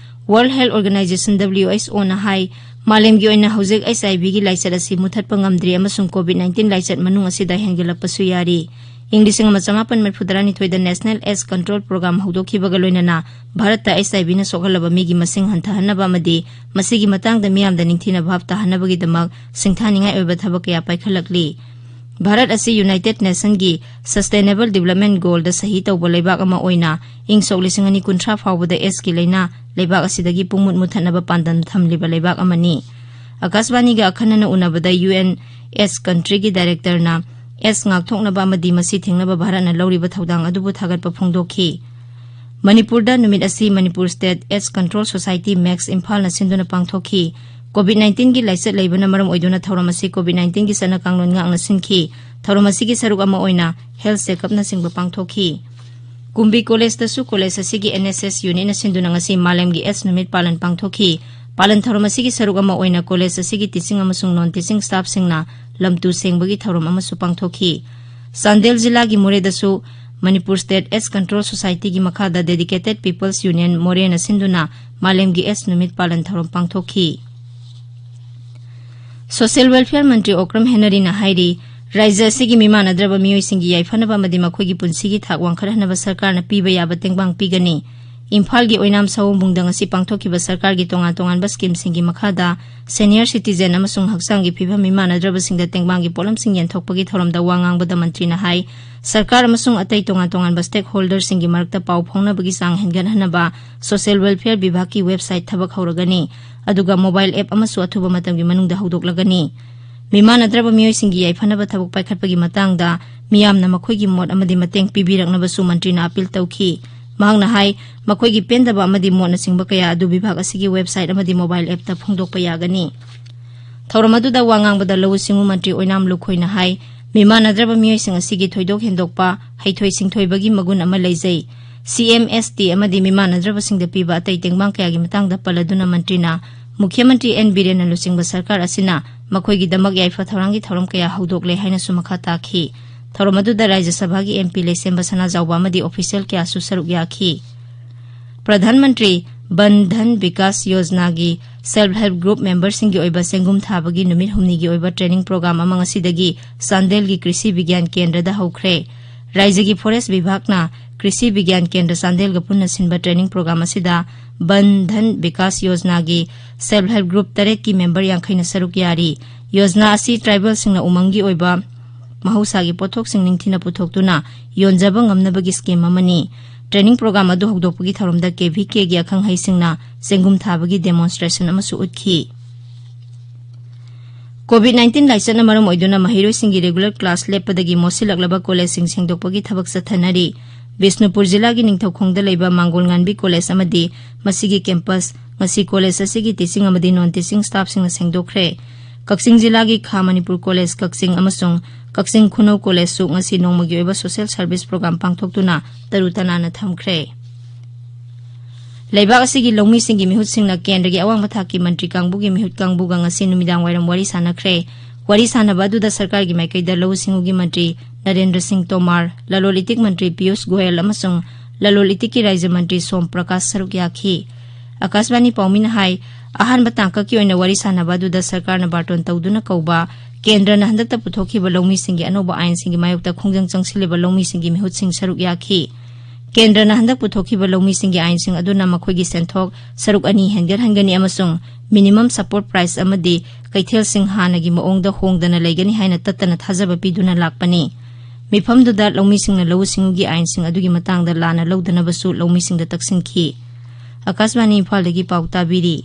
World Health Organization, WHOꯅ ꯍꯥꯏ, ꯃꯥꯂꯦꯝꯒꯤ ꯑꯣꯏꯅ ꯍꯧꯖꯤꯛ ꯑꯩꯆ ꯑꯥꯏ ꯚꯤꯒꯤ ꯂꯥꯏꯆꯠ ꯑꯁꯤ ꯃꯨꯊꯠꯄ ꯉꯝꯗ꯭ꯔꯤ ꯑꯃꯁꯨꯡ ꯀꯣꯚꯤꯗ ꯅꯥꯏꯟꯇꯤꯟ ꯂꯥꯏꯆꯠ ꯃꯅꯨꯡ ꯑꯁꯤꯗ ꯍꯦꯟꯒꯠꯂꯛꯄꯁꯨ ꯌꯥꯔꯤ꯫ ꯏꯪ ꯂꯤꯁꯤꯡ ꯑꯃ ꯆꯃꯥꯄꯟ ꯃꯔꯤꯐꯨ ꯇꯔꯥꯅꯤꯊꯣꯏꯗ National AIDS Control Program ꯍꯧꯗꯣꯛꯈꯤꯕꯒ ꯂꯣꯏꯅꯅ ꯚꯥꯔꯠꯇ ꯑꯩꯆ ꯑꯥꯏ ꯚꯤꯅ ꯁꯣꯛꯍꯜꯂꯕ ꯃꯤꯒꯤ ꯃꯁꯤꯡ ꯍꯟꯊꯍꯟꯅꯕ ꯑꯃꯗꯤ ꯃꯁꯤꯒꯤ ꯃꯇꯥꯡꯗ ꯃꯤꯌꯥꯝꯗ ꯅꯤꯡꯊꯤꯅ ꯚꯥꯞ ꯇꯥꯍꯟꯅꯕꯒꯤꯗꯃꯛ ꯁꯤꯡꯊꯥꯅꯤꯡꯉꯥꯏ ꯑꯣꯏꯕ ꯊꯕꯛ ꯀꯌꯥ ꯄꯥꯏꯈꯠꯂꯛꯂꯤ꯫ ꯚꯥꯔꯠ ꯑꯁꯤ United Nationꯒꯤ Sustainable Development Goalꯗ ꯁꯍꯤ ꯇꯧꯕ ꯂꯩꯕꯥꯛ ꯑꯃ ꯑꯣꯏꯅ ꯏꯪ ꯁꯣꯛ ꯂꯤꯁꯤꯡ ꯑꯅꯤ ꯀꯨꯟꯊ꯭ꯔꯥ ꯐꯥꯎꯕꯗ AIDSꯀꯤ ꯂꯥꯏꯅꯥ ꯂꯩꯕꯥꯛ ꯑꯁꯤꯗꯒꯤ ꯄꯨꯡꯃꯨꯠ ꯃꯨꯠꯊꯠꯅꯕ ꯄꯥꯟꯗꯝ ꯊꯝꯂꯤꯕ ꯂꯩꯕꯥꯛ ꯑꯃꯅꯤ꯫ ꯑꯀꯥꯁꯕꯥꯅꯤꯒ ꯑꯈꯟꯅꯅ ꯎꯅꯕꯗ ꯌꯨ ꯑꯦꯟ ꯑꯦꯁ ꯀꯟꯇ꯭ꯔꯤꯒꯤ ꯗꯥꯏꯔꯦꯛꯇꯔꯅ AIDS ꯉꯥꯛꯊꯣꯛꯅꯕ ꯑꯃꯗꯤ ꯃꯁꯤ ꯊꯤꯡꯅꯕ ꯚꯥꯔꯠꯅ ꯂꯧꯔꯤꯕ ꯊꯧꯗꯥꯡ ꯑꯗꯨꯕꯨ ꯊꯥꯒꯠꯄ ꯐꯣꯡꯗꯣꯛꯈꯤ꯫ ꯃꯅꯤꯄꯨꯔꯗ ꯅꯨꯃꯤꯠ ꯑꯁꯤ Manipur State AIDS Control Society, MACS, ꯏꯝꯐꯥꯜꯅ ꯁꯤꯟꯗꯨꯅ ꯄꯥꯡꯊꯣꯛꯈꯤ꯫ ꯀꯣꯚꯤꯗ ꯅꯥꯏꯟꯇꯤꯟꯒꯤ ꯂꯥꯏꯆꯠ ꯂꯩꯕꯅ ꯃꯔꯝ ꯑꯣꯏꯗꯨꯅ ꯊꯧꯔꯝ ꯑꯁꯤ ꯀꯣꯚꯤꯗ ꯅꯥꯏꯟꯇꯤꯟꯒꯤ ꯆꯠꯅ ꯀꯥꯡꯂꯣꯟ ꯉꯥꯛꯅ ꯁꯤꯟꯈꯤ꯫ ꯊꯧꯔꯝ ꯑꯁꯤꯒꯤ ꯁꯔꯨꯛ ꯑꯃ ꯑꯣꯏꯅ health check-upꯅꯆꯤꯡꯕ ꯄꯥꯡꯊꯣꯛꯈꯤ꯫ ꯀꯨꯝꯕꯤ ꯀꯣꯂꯦꯖꯇꯁꯨ ꯀꯣꯂꯦꯖ ꯑꯁꯤꯒꯤ NSS unitꯅ ꯁꯤꯟꯗꯨꯅ ꯉꯁꯤ ꯃꯥꯂꯦꯝꯒꯤ AIDS ꯅꯨꯃꯤꯠ ꯄꯥꯂꯟ ꯄꯥꯡꯊꯣꯛꯈꯤ꯫ ꯄꯥꯂꯟ ꯊꯧꯔꯝ ꯑꯁꯤꯒꯤ ꯁꯔꯨꯛ ꯑꯃ ꯑꯣꯏꯅ ꯀꯣꯂꯦꯖ ꯑꯁꯤꯒꯤ teaching ꯑꯃꯁꯨꯡ non teaching staffꯁꯤꯡꯅ ꯂꯝꯇꯨ ꯁꯦꯡꯕꯒꯤ ꯊꯧꯔꯝ ꯑꯃꯁꯨ ꯄꯥꯡꯊꯣꯛꯈꯤ꯫ ꯆꯥꯟꯗꯦꯜ ꯖꯤꯂꯥꯒꯤ ꯃꯣꯔꯦꯗꯁꯨ ꯃꯅꯤꯄꯨꯔ State AIDS Control Societyꯒꯤ ꯃꯈꯥꯗ Dedicated People's Union ꯃꯣꯔꯦꯅ ꯁꯤꯟꯗꯨꯅ ꯃꯥꯂꯦꯝꯒꯤ AIDS ꯅꯨꯃꯤꯠ ꯄꯥꯂꯟ ꯊꯧꯔꯝ ꯄꯥꯡꯊꯣꯛꯈꯤ꯫ Social Welfare ꯃꯟꯇ꯭ꯔꯤ ꯑꯣꯀ꯭ꯔꯝ ꯍꯦꯅꯔꯤꯅ ꯍꯥꯏꯔꯤ, ꯔꯥꯖ꯭ꯌ ꯑꯁꯤꯒꯤ ꯃꯤꯃꯥꯟꯅꯗ꯭ꯔꯕ ꯃꯤꯑꯣꯏꯁꯤꯡꯒꯤ ꯌꯥꯏꯐꯅꯕ ꯑꯃꯗꯤ ꯃꯈꯣꯏꯒꯤ ꯄꯨꯟꯁꯤꯒꯤ ꯊꯥꯛ ꯋꯥꯡꯈꯠꯍꯟꯅꯕ ꯁꯔꯀꯥꯔꯅ ꯄꯤꯕ ꯌꯥꯕ ꯇꯦꯡꯕꯥꯡ ꯄꯤꯒꯅꯤ꯫ ꯏꯝꯐꯥꯜꯒꯤ ꯑꯣꯏꯅꯥꯝ ꯁꯑꯣꯝꯕꯨꯡꯗ ꯉꯁꯤ ꯄꯥꯡꯊꯣꯛꯈꯤꯕ ꯁꯔꯀꯥꯔꯒꯤ ꯇꯣꯉꯥꯟ ꯇꯣꯉꯥꯟꯕ schemeꯁꯤꯡꯒꯤ ꯃꯈꯥꯗ senior citizen ꯑꯃꯁꯨꯡ ꯍꯛꯆꯥꯡꯒꯤ ꯐꯤꯕꯝ ꯃꯤꯃꯥꯟꯅꯗ꯭ꯔꯕꯁꯤꯡꯗ ꯇꯦꯡꯕꯥꯡꯒꯤ ꯄꯣꯠꯂꯝꯁꯤꯡ ꯌꯦꯟꯊꯣꯛꯄꯒꯤ ꯊꯧꯔꯝꯗ ꯋꯥ ꯉꯥꯡꯕꯗ ꯃꯟꯇ꯭ꯔꯤꯅ ꯍꯥꯏ, ꯁꯔꯀꯥꯔ ꯑꯃꯁꯨꯡ ꯑꯇꯩ ꯇꯣꯉꯥꯟ ꯇꯣꯉꯥꯟꯕ stakeholderꯁꯤꯡꯒꯤ ꯃꯔꯛꯇ ꯄꯥꯎ ꯐꯥꯎꯅꯕꯒꯤ ꯆꯥꯡ ꯍꯦꯟꯒꯠꯍꯟꯅꯕ Social Welfare ꯕꯤꯚꯥꯒꯀꯤ website ꯊꯕꯛ ꯍꯧꯔꯒꯅꯤ, ꯑꯗꯨꯒ mobile app ꯑꯃꯁꯨ ꯑꯊꯨꯕ ꯃꯇꯝꯒꯤ ꯃꯅꯨꯡꯗ ꯍꯧꯗꯣꯛꯂꯒꯅꯤ꯫ ꯃꯤꯃꯥꯟꯅꯗ꯭ꯔꯕ ꯃꯤꯑꯣꯏꯁꯤꯡꯒꯤ ꯌꯥꯏꯐꯅꯕ ꯊꯕꯛ ꯄꯥꯏꯈꯠꯄꯒꯤ ꯃꯇꯥꯡꯗ ꯃꯤꯌꯥꯝꯅ ꯃꯈꯣꯏꯒꯤ ꯃꯣꯠ ꯑꯃꯗꯤ ꯃꯇꯦꯡ ꯄꯤꯕꯤꯔꯛꯅꯕꯁꯨ ꯃꯟꯇ꯭ꯔꯤꯅ appeal ꯇꯧꯈꯤ꯫ ꯃꯍꯥꯛꯅ ꯍꯥꯏ, ꯃꯈꯣꯏꯒꯤ ꯄꯦꯟꯗꯕ ꯑꯃꯗꯤ ꯃꯣꯠꯅꯆꯤꯡꯕ ꯀꯌꯥ ꯑꯗꯨ ꯕꯤꯚꯥꯒ ꯑꯁꯤꯒꯤ website ꯑꯃꯗꯤ mobile appꯇ ꯐꯣꯡꯗꯣꯛꯄ ꯌꯥꯒꯅꯤ꯫ ꯊꯧꯔꯝ ꯑꯗꯨꯗ ꯋꯥ ꯉꯥꯡꯕꯗ ꯂꯧꯎ ꯁꯤꯡꯎ ꯃꯟꯇ꯭ꯔꯤ ꯑꯣꯏꯅꯥꯝ ꯂꯨꯈꯣꯏꯅ ꯍꯥꯏ, ꯃꯤꯃꯥꯟꯅꯗ꯭ꯔꯕ ꯃꯤꯑꯣꯏꯁꯤꯡ ꯑꯁꯤꯒꯤ ꯊꯣꯏꯗꯣꯛ ꯍꯦꯟꯗꯣꯛꯄ ꯍꯩꯊꯣꯏ ꯁꯤꯡꯊꯣꯏꯕꯒꯤ ꯃꯒꯨꯟ ꯑꯃ ꯂꯩꯖꯩ꯫ CMST ꯑꯃꯗꯤ ꯃꯤꯃꯥꯟꯅꯗ꯭ꯔꯕꯁꯤꯡꯗ ꯄꯤꯕ ꯑꯇꯩ ꯇꯦꯡꯕꯥꯡ ꯀꯌꯥꯒꯤ ꯃꯇꯥꯡꯗ ꯄꯜꯂꯗꯨꯅ ꯃꯟꯇ꯭ꯔꯤꯅ ꯃꯨꯈ꯭ꯌ ꯃꯟꯇ꯭ꯔꯤ ꯑꯦꯟ ꯕꯤꯔꯦꯟꯅ ꯂꯨꯆꯤꯡꯕ ꯁꯔꯀꯥꯔ ꯑꯁꯤꯅ ꯃꯈꯣꯏꯒꯤꯗꯃꯛ ꯌꯥꯏꯐ ꯊꯧꯔꯥꯡꯒꯤ ꯊꯧꯔꯝ ꯀꯌꯥ ꯍꯧꯗꯣꯛꯂꯦ ꯍꯥꯏꯅꯁꯨ ꯃꯈꯥ ꯇꯥꯈꯤ꯫ ꯊꯧꯔꯝ ꯑꯗꯨꯗ ꯔꯥꯖ꯭ꯌ ꯁꯚꯥꯒꯤ MP ꯂꯩꯁꯦꯝꯕ ꯁꯅꯥꯖꯥꯎꯕ ꯑꯃꯗꯤ official ꯀꯌꯥꯁꯨ ꯁꯔꯨꯛ ꯌꯥꯈꯤ꯫ ꯄ꯭ꯔꯙꯥꯟ ꯃꯟꯇ꯭ꯔꯤ ꯕꯟ ꯙꯟ ꯕꯤꯀꯥꯁ ꯌꯣꯖꯅꯥꯒꯤ ꯁꯦꯜꯐ ꯍꯦꯜꯞ ꯒ꯭ꯔꯨꯞ ꯃꯦꯝꯕꯔꯁꯤꯡꯒꯤ ꯑꯣꯏꯕ ꯆꯦꯡꯒꯨꯝ ꯊꯥꯕꯒꯤ ꯅꯨꯃꯤꯠ ꯍꯨꯝꯅꯤꯒꯤ ꯑꯣꯏꯕ ꯇ꯭ꯔꯦꯅꯤꯡ ꯄ꯭ꯔꯣꯒ꯭ꯔꯥꯝ ꯑꯃ ꯉꯁꯤꯗꯒꯤ ꯆꯥꯟꯗꯦꯜꯒꯤ ꯀ꯭ꯔꯤꯁꯤ ꯕꯤꯒ꯭ꯌꯥꯟ ꯀꯦꯟꯗ꯭ꯔꯗ ꯍꯧꯈ꯭ꯔꯦ꯫ ꯔꯥꯏꯖ꯭ꯌꯒꯤ ꯐꯣꯔꯦꯁ ꯕꯤꯚꯥꯒꯅ ꯀ꯭ꯔꯤꯁꯤ ꯕꯤꯒ꯭ꯌꯥꯟ ꯀꯦꯟꯗ꯭ꯔ ꯆꯥꯟꯗꯦꯜꯒ ꯄꯨꯟꯅ ꯁꯤꯟꯕ ꯇ꯭ꯔꯦꯅꯤꯡ ꯄ꯭ꯔꯣꯒ꯭ꯔꯥꯝ ꯑꯁꯤꯗ ꯕꯟ ꯙꯟ ꯕꯤꯀꯥꯁ ꯌꯣꯖꯅꯥꯒꯤ ꯁꯦꯜꯐ ꯍꯦꯜꯞ ꯒ꯭ꯔꯨꯞ ꯇꯔꯦꯠꯀꯤ ꯃꯦꯝꯕꯔ ꯌꯥꯡꯈꯩꯅ ꯁꯔꯨꯛ ꯌꯥꯔꯤ꯫ ꯌꯣꯖꯅꯥ ꯑꯁꯤ ꯇ꯭ꯔꯥꯏꯕꯦꯜꯁꯤꯡꯅ ꯎꯃꯪꯒꯤ ꯑꯣꯏꯕ ꯃꯍꯧꯁꯥꯒꯤ ꯄꯣꯠꯊꯣꯛꯁꯤꯡ ꯅꯤꯡꯊꯤꯅ ꯄꯨꯊꯣꯛꯇꯨꯅ ꯌꯣꯟꯖꯕ ꯉꯝꯅꯕꯒꯤ ꯁ꯭ꯀꯤꯝ ꯑꯃꯅꯤ꯫ ꯇ꯭ꯔꯦꯅꯤꯡ ꯄ꯭ꯔꯣꯒ꯭ꯔꯥꯝ ꯑꯗꯨ ꯍꯧꯗꯣꯛꯄꯒꯤ ꯊꯧꯔꯝꯗ ꯀꯦ ꯚꯤ ꯀꯦꯒꯤ ꯑꯈꯪꯍꯩꯁꯤꯡꯅ ꯆꯦꯡꯒꯨꯝ ꯊꯥꯕꯒꯤ ꯗꯦꯃꯣꯟꯁꯇ꯭ꯔꯦꯁꯟ ꯑꯃꯁꯨ ꯎꯠꯈꯤ꯫ ꯀꯣꯚꯤꯗ ꯅꯥꯏꯟꯇꯤꯟ ꯂꯥꯏꯆꯠꯅ ꯃꯔꯝ ꯑꯣꯏꯗꯨꯅ ꯃꯍꯩꯔꯣꯏꯁꯤꯡꯒꯤ ꯔꯤꯒꯨꯂꯔ ꯀ꯭ꯂꯥꯁ ꯂꯦꯞꯄꯗꯒꯤ ꯃꯣꯠꯁꯤꯜꯂꯛꯂꯕ ꯀꯣꯂꯦꯖꯁꯤꯡ ꯁꯦꯡꯗꯣꯛꯄꯒꯤ ꯊꯕꯛ ꯆꯠꯊꯅꯔꯤ꯫ ꯕꯤꯁꯅꯨꯄꯨꯔ ꯖꯤꯂꯥꯒꯤ ꯅꯤꯡꯊꯧꯈꯣꯡꯗ ꯂꯩꯕ ꯃꯥꯡꯒꯣꯜ ꯉꯥꯟꯕꯤ ꯀꯣꯂꯦꯖ ꯑꯃꯗꯤ ꯃꯁꯤꯒꯤ ꯀꯦꯝꯄꯁ ꯉꯁꯤ ꯀꯣꯂꯦꯖ ꯑꯁꯤꯒꯤ ꯇꯤꯆꯤꯡ ꯑꯃꯗꯤ ꯅꯣꯟ ꯇꯤꯆꯤꯡ ꯁ꯭ꯇꯥꯐꯁꯤꯡꯅ ꯁꯦꯡꯗꯣꯛꯈ꯭ꯔꯦ꯫ ꯀꯛꯆꯤꯡ ꯖꯤꯂꯥꯒꯤ ꯈꯥ ꯃꯅꯤꯄꯨꯔ ꯀꯣꯂꯦꯖ ꯀꯛꯆꯤꯡ ꯑꯃꯁꯨꯡ ꯀꯛꯆꯤꯡ ꯈꯨꯅꯧ ꯀꯣꯂꯦꯖꯁꯨ ꯉꯁꯤ ꯅꯣꯡꯃꯒꯤ ꯑꯣꯏꯕ ꯁꯣꯁꯤꯌꯦꯜ ꯁꯔꯚꯤꯁ ꯄ꯭ꯔꯣꯒ꯭ꯔꯥꯝ ꯄꯥꯡꯊꯣꯛꯇꯨꯅ ꯇꯔꯨ ꯇꯅꯥꯟꯅ ꯊꯝꯈ꯭ꯔꯦ꯫ ꯂꯩꯕꯥꯛ ꯑꯁꯤꯒꯤ ꯂꯧꯃꯤꯁꯤꯡꯒꯤ ꯃꯤꯍꯨꯠꯁꯤꯡꯅ ꯀꯦꯟꯗ꯭ꯔꯒꯤ ꯑꯋꯥꯡꯕ ꯊꯥꯛꯀꯤ ꯃꯟꯇ꯭ꯔꯤ ꯀꯥꯡꯕꯨꯒꯤ ꯃꯤꯍꯨꯠ ꯀꯥꯡꯕꯨꯒ ꯉꯁꯤ ꯅꯨꯃꯤꯗꯥꯡ ꯋꯥꯏꯔꯝ ꯋꯥꯔꯤ ꯁꯥꯟꯅꯈ꯭ꯔꯦ꯫ ꯋꯥꯔꯤ ꯁꯥꯟꯅꯕ ꯑꯗꯨꯗ ꯁꯔꯀꯥꯔꯒꯤ ꯃꯥꯏꯀꯩꯗ ꯂꯧꯎ ꯁꯤꯡꯎꯒꯤ ꯃꯟꯇ꯭ꯔꯤ ꯅꯔꯦꯟꯗ꯭ꯔ ꯁꯤꯡ ꯇꯣꯃꯥꯔ, ꯂꯂꯣꯟ ꯏꯇꯤꯛ ꯃꯟꯇ꯭ꯔꯤ ꯄꯤꯌꯨꯁ ꯒꯣꯌꯦꯜ ꯑꯃꯁꯨꯡ ꯂꯂꯣꯟ ꯏꯇꯤꯛꯀꯤ ꯔꯥꯖ꯭ꯌ ꯃꯟꯇ꯭ꯔꯤ ꯁꯣꯝ ꯄ꯭ꯔꯀꯥꯁ ꯁꯔꯨꯛ ꯌꯥꯈꯤ꯫ ꯑꯀꯥꯁꯕꯥꯅꯤ ꯄꯥꯎꯃꯤꯅ ꯍꯥꯏ, ꯑꯍꯥꯟꯕ ꯇꯥꯡꯀꯛꯀꯤ ꯑꯣꯏꯅ ꯋꯥꯔꯤ ꯁꯥꯟꯅꯕ ꯑꯗꯨꯗ ꯁꯔꯀꯥꯔꯅ ꯕꯥꯔꯇꯣꯟ ꯇꯧꯗꯨꯅ ꯀꯧꯕ ꯀꯦꯟꯗ꯭ꯔꯅ ꯍꯟꯗꯛꯇ ꯄꯨꯊꯣꯛꯈꯤꯕ ꯂꯧꯃꯤꯁꯤꯡꯒꯤ ꯑꯅꯧꯕ ꯑꯥꯏꯟꯁꯤꯡꯒꯤ ꯃꯥꯌꯣꯛꯇ ꯈꯣꯡꯖꯪ ꯆꯪꯁꯤꯜꯂꯤꯕ ꯂꯧꯃꯤꯁꯤꯡꯒꯤ ꯃꯤꯍꯨꯠꯁꯤꯡ ꯁꯔꯨꯛ ꯌꯥꯈꯤ꯫ ꯀꯦꯟꯗ꯭ꯔꯅ ꯍꯟꯗꯛ ꯄꯨꯊꯣꯛꯈꯤꯕ ꯂꯧꯃꯤꯁꯤꯡꯒꯤ ꯑꯥꯏꯟꯁꯤꯡ ꯑꯗꯨꯅ ꯃꯈꯣꯏꯒꯤ ꯁꯦꯟꯊꯣꯛ ꯁꯔꯨꯛ ꯑꯅꯤ ꯍꯦꯟꯒꯠꯍꯟꯒꯅꯤ ꯑꯃꯁꯨꯡ ꯃꯤꯅꯤꯃꯝ ꯁꯄꯣꯔꯠ ꯄ꯭ꯔꯥꯏꯁ ꯑꯃꯗꯤ ꯀꯩꯊꯦꯜꯁꯤꯡ ꯍꯥꯟꯅꯒꯤ ꯃꯑꯣꯡꯗ ꯍꯣꯡꯗꯅ ꯂꯩꯒꯅꯤ ꯍꯥꯏꯅ ꯇꯠꯇꯅ ꯊꯥꯖꯕ ꯄꯤꯗꯨꯅ ꯂꯥꯛꯄꯅꯤ꯫ ꯃꯤꯐꯝꯗꯨꯗ ꯂꯧꯃꯤꯁꯤꯡꯅ ꯂꯧꯎ ꯁꯤꯡꯎꯒꯤ ꯑꯥꯏꯟꯁꯤꯡ ꯑꯗꯨꯒꯤ ꯃꯇꯥꯡꯗ ꯂꯥꯟꯅ ꯂꯧꯗꯅꯕꯁꯨ ꯂꯧꯃꯤꯁꯤꯡꯗ ꯇꯛꯁꯤꯟꯈꯤ꯫ ꯑꯀꯥꯁꯕꯥꯅꯤ ꯏꯝꯐꯥꯜꯗꯒꯤ ꯄꯥꯎ ꯇꯥꯕꯤꯔꯤ꯫